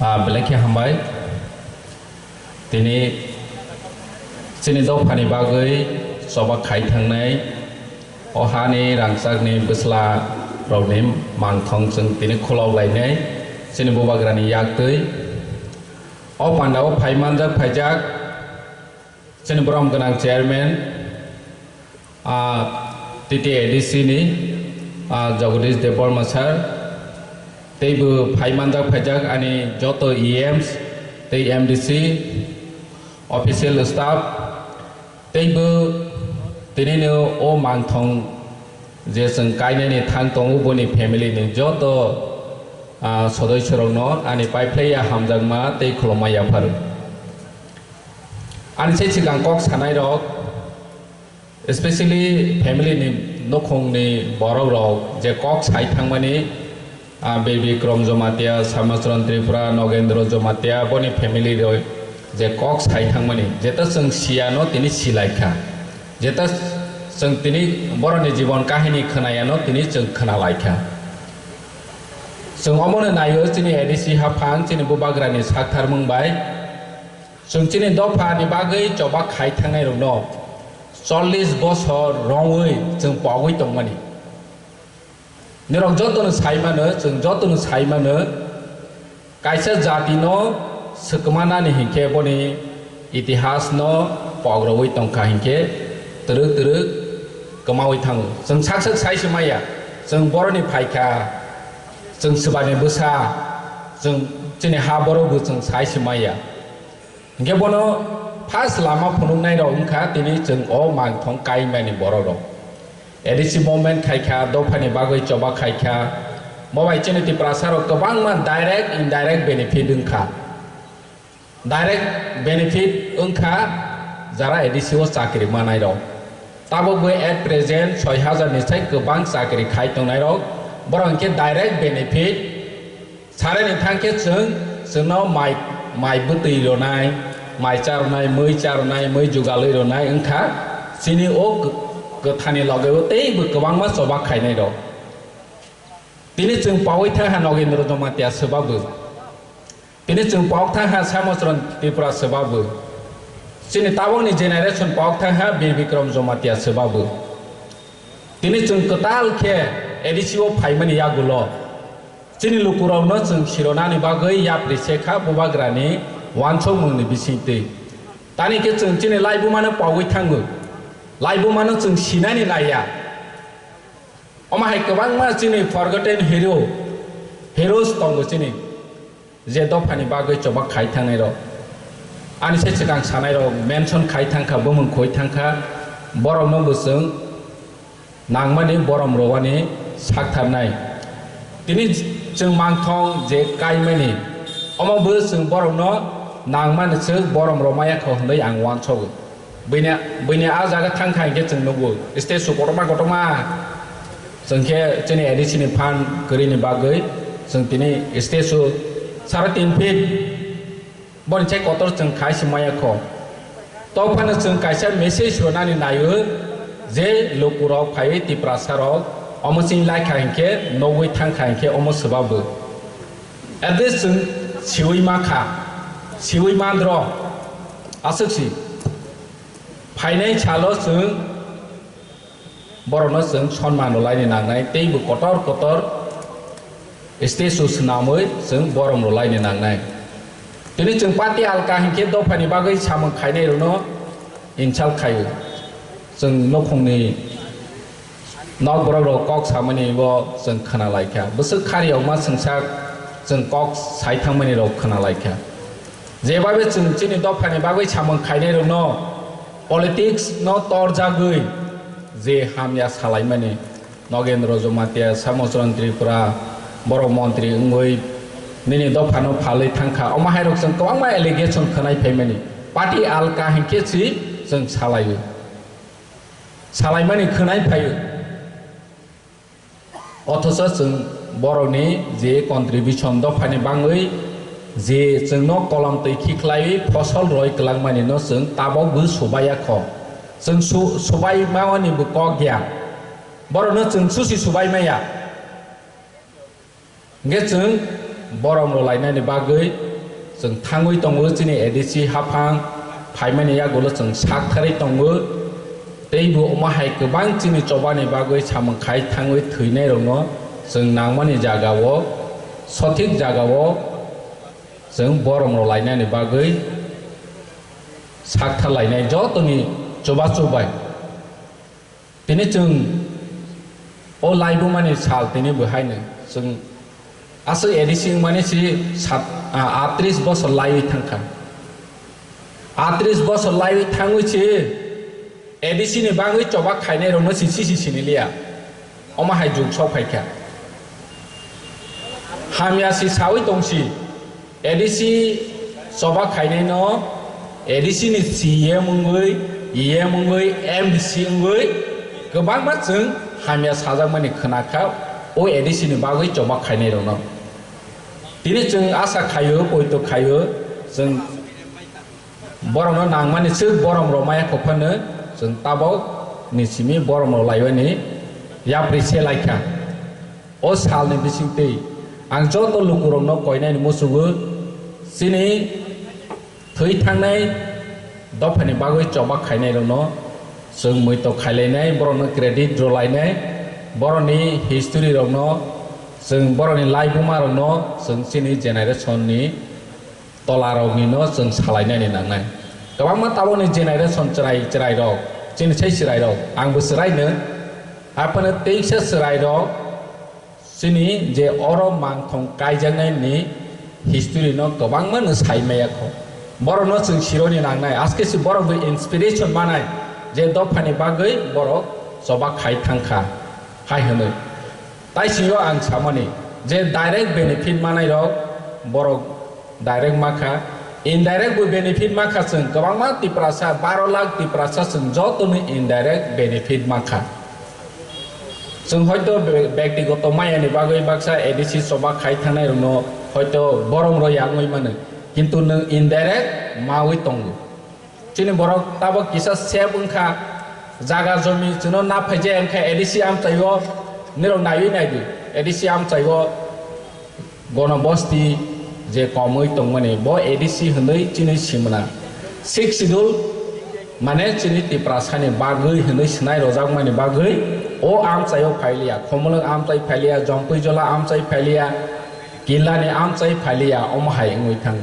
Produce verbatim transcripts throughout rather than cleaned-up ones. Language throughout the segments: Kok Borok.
Ah, belai khe hambai. Tini chini dophani bagwi choba khai thangnai o hani rangchakni bwsla rokni mangthong chwng tini khulok lainai chini bubagrani yaktwi. O panda o phai manjak phaijak chini borom gwnang chairman, ah, T T A D C ni, ah, Jagadish Debbarma sir, teibo phai manjak phaijak ani joto E Ms tei M D C, official staff, teibo tinino o mangthong je chwng kainani thang tongo boni family ni joto, ah, sodoisorokno ani paiphlaiya hamjakma tei khulumma yapharo. Ani se swkang kok sanairok, especially family ni nukhungni borokrok je kok sai thangmani, ah, Bir Bikram Jamatia, Samacharan Tripura, Nogendra Jamatia, boni family rok je kok sai thangmani, jeta chwng siyano tini silaikha, jeta chwng tini boroni jibon kahini khwnayano tini chwng khwnalaikha. Chwng omono naio chini A D C haphang chini bubagrani saktharmung bai. Chwng chini dophani bagwi choba khai thangnairokno chollish bosor rongwi chwng pogwi tongmani. Norok jotono sai mano, chwng jotono sai mano, kaisa jatino swkmanani hinkhe boni itihasno pogrogwi tongkha hinkhe twrwk twrwk kwmawi thango. Chwng sak sak sai se maya, chwng boroni phaikha, chwng swbaini bwsa, chwng chini ha borokbo chwng sai se maya. Hinkhe bono first lama phunuknairok wngkha tini chwng o mangthong kaimani borokrok. A D C movement khaikha, dophani bagwi choba khaikha, mo bai chini Tiprasarok kwbangma direct, indirect benefit wngkha. Direct benefit wngkha jara A D C o chakri manairok. Tabukbo at present soi hajar ni sai kwbang chakri khai tongnairok, borok hinkhe direct benefit Sarani thangkhe chwng, chwngno mai, mai bwtwi rwnai, mai cha rwnai, mui cha rwnai, mui jugalwi rwnai wngkha, chini o kw-, kwthani logeo teibo kwbangma choba khainairok. Tini chwng paui thangha Nogendra Jamatia swbabu. Tini chwng pauk thangha Samacharan Tripura swbabu. Chini tabukni generation pauk thangha Bir Bikram Jamatia swbabu. Tini chwng kwtal khe A D C o phaimani yagulo chini lukurokno chwng sironani bagwi yapri se kha bubagrani uansukmungni bisingtwi. Tani khe chwng chini laibumano pogwi thango. Laibumano chwng sinani naiya. Omo hai kwbangma chini forgotten hero, heroes tongo chini. Je dophani bagwi choba khai thangnairok, ani se swkang sanairok mention khai thangkha, bumung khoi thangkha, borokno bo chwng nangmani borom rwani saktharnai. Tini chwng mangthong je kaimani, omo bo chwng borokno nangmani swk borom rwmaya kho hwnwi ang uansogo. Buini, buini a jaga thang kha hinkhe chwng nukgo, statue kotorma kotorma. Chwng khe chini A D C ni phan kwrwini bagwi chwng tini statue sare tin feet boni chai kotor chwng khai se maya kho. Tei phano chwng kaisa message rwnani naio je lukurok phaiwi Tiprasarok omo chini lai kha hinkhe nugwi thang kha hinkhe omo swbabu. At least chwng siwi ma kha, siwi mandro, aswk si. Phainai salo chwng borokno chwng sonman rwlaini nangnai, teibo kotor kotor statue swnamwi chwng borom rwlaini nangnai. Tini chwng party alka hinkhe dophani bagwi samung khainairokno insult khaio. Chwng nukhungni Nok borok rok kok samani bo chwng khna lai kha. Bwswk khari yokma swngsak chwng kok sai thangmani rok khna lai kha. Jebabe chwng chini dophani bagwi samung khainai rokno politics no torjagwi je hamya salaimani Nogendra Jamatia, Samochron Tripura, borok montri wngwi nini dophano phalwi thangkha. Omo hai rok chwng kwbangma allegation khwnai phaimani. Party alka hinkhe si chwng salaio. Salaimani khwnai phaio. Othocho chwng borokni je contribution dophani bangwi je chwngno kolom twi khiklaiwi phosol roi kwlangmani no chwng tabokbo subaiya kho. Chwng su-, subai mawani bo kok ya. Borokno chwng susi subai maya. Hingke chwng borom rwlainani bagwi Chwng thangwi tongo chini A D C haphang phaimani yagulo chwng saktharwi tongo. Teibo omo hai kwbang chini chobani bagwi samung khai thangwi thwinairokno chwng nangmani jagao, sothik jagao chwng borom rw lainani bagwi sakthar lainai jotoni chubachu bai. Tini chwng o laibumani sal tini bo haino chwng aswk A D C wngmani si sat, ah, atris bosor laiwi thangkha. Atris bosor laiwi thangwi si A D C ni bagwi choba khainairokno si sisi siniliya. Omo hai jug sok phaikha. Hamya si sawi tongsi. A D C choba khainaino A D C ni C M wngwi, E M wngwi, M D C wngwi kwbangma chwng hamya sajakmani khwnakha o A D C ni bagwi choba khainairokno. Tini chwng asa khaio, poito khaio, chwng borokno nangmani swk borom rw maya kho phano chwng tabok ni simi borom rw laiwani yapri se laikha. O salni bisingtwi ang joto lukurokno koinani muchugo, chini thwi thangnai dophani bagwi choba khainairokno chwng muito khailainai, borokno credit rwlainai, borokni history rokno chwng, borokni laibumarokno chwng chini generation ni tolaroknino chwng salainani nangnai. Kwbangma tabokni generation chwrai, chwrairok, chini sai chwrairok, angbo chwraino, haphano teisa chwrairok chini je oro mangthong kaijaknaini history no kwbangma no sai maya kho. Borokno chwng sironi nangnai, aske si borokbo inspiration manai je dophani bagwi borok choba khai thangkha hai hwnwi. Tai sio ang samani je direct benefit manai rok borok direct makha, indirect bo benefit makha chwng kwbangma Tiprasa, baro lakh Tiprasa chwng jotono indirect benefit makha. Chwng hoito be-, bektigoto mayani bagwi baksa A D C choba khai thangnai rokno hoito borom rw yangwi mano, kintu nwng indirect mawi tongo. Chini borok tabok kisa sep wngkha, jaga jomi chwngno na phaijak wngkha A D C amchaio, nirok naiwi naidi, A D C amchaio gonobosti je komwi tongmani, bo A D C hwnwi chini simna. Sixth Schedule mane chini Tiprasani bagwi hwnwi swnai rojakmani bagwi o amchaio phailiya, Khumulwng amchai phailiya, Jompuijola amchai phailiya, Kilani amchai phailiya, omo hai wngwi thang.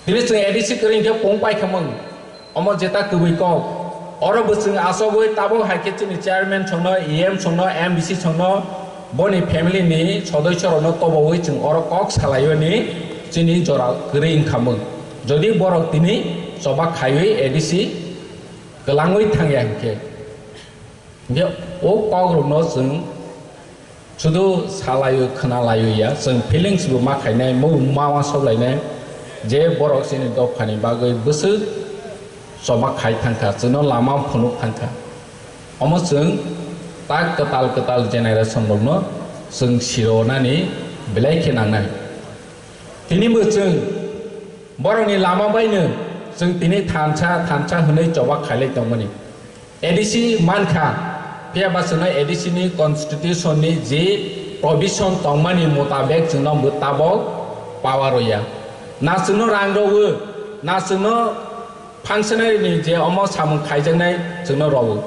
Tini chwng A D C kwrwi hinkhe pung paikha mung. Omo jeta kwbwi kok. Oro bo chwng achogwi tabuk hai khe chini chairman songno, E M songno, M D C songno, boni family ni sodosyo rokno tobowi chwng oro kok salaiwi ni chini jora kwrwi wngkha mung. Jodi borok tini choba khaiwi A D C kwlangwi thangya hinkhe. Hinkhe o kokrokno chwng sudu salaio, khwnalaio ya, chwng feelings bo ma khainai, mung ma ma soklainai, je borok chini dophani bagwi bwswk choba khai thangkha, chwngno lama phunuk thangkha. Omo chwng tak kwtal kwtal generation rokno chwng sironani belai khe nangnai. Tini bo chwng borokni lama baino chwng tini thansa, thansa hwnwi choba khailai tongmani. A D C mankha, phiya ba chwngno A D C ni constitution ni je provision tongmani mutabek chwngno bo tabok power rwya. Na chwngno rang rwo, na chwngno functionary ni je omo samung khaijaknai chwngno rwo.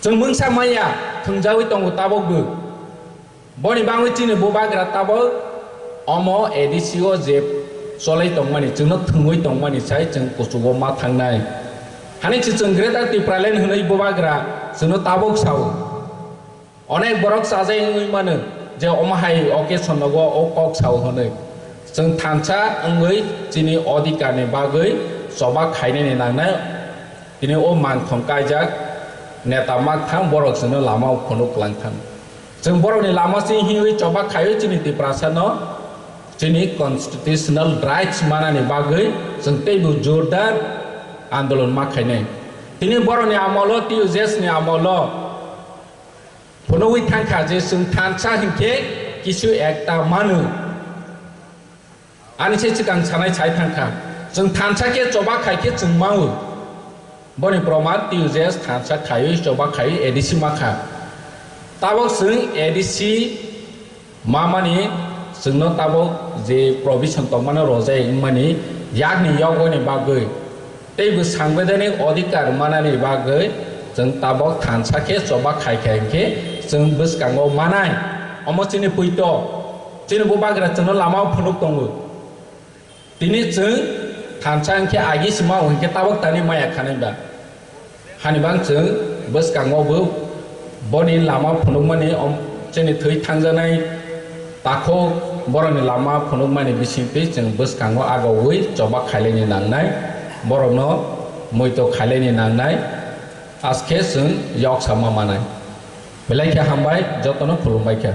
Chwng mungsa maya thwngjawi tongo tabok bo. Boni bagwi chini bubagra tabok omo A D C o je cholai tongmani, chwngno thwngwi tongmani sai chwng kuchugo ma thangnai. Hani se chwng Greater Tipraland hwnwi bubagra chwngno tabok sao. Onek borok chajai wngwi mano je omo hai occasion nogo o kok sao hwnwi. Chwng thansa wngwi chini odhikarni bagwi choba khainani nangnai. Tini o mangthong kaijak neta makthang borok chwngno lama o phunuk kwlangthang. Chwng borokni lama se hiwi choba khaiwi chini Tiprasano chini constitutional rights manani bagwi chwng teibo jordar andolon ma khainai. Tini borokni amolo, T U J S ni amolo phunugwi thangkha je chwng thansa hinkhe kisu ekta manu. Ani se chikang sanai sai thangkha, chwng thansa khe choba khai khe chwng mao. Boni proman T U J S thansa khaiwi choba khaiwi A D C ma kha. Tabok chwng A D C mamani Chwngno tabuk je provision tongmano rojai wngmani yakni yogoni bagwi tei bwsang bedani odhikar manani bagwi chwng tabuk thansa khe choba khai khai khe chwng bwskango manai. Omo chini puito, chini bubagra chwngno lama phunuk tongo. Tini chwng thansa hwnkhe agi sima hwnkhe tabuk tani maya khanai ba. Hani bang chwng bwskango bo boni lama phunukmani om-, chini thwi thangjanai takhuk borokni lama phunukmani bisingtwi chwng bwskango agaui choba khailaini nangnai, borokno muito khailaini nangnai, askhe chwng yok sama manai. Belai khe hambai, jotono khulumbai kha.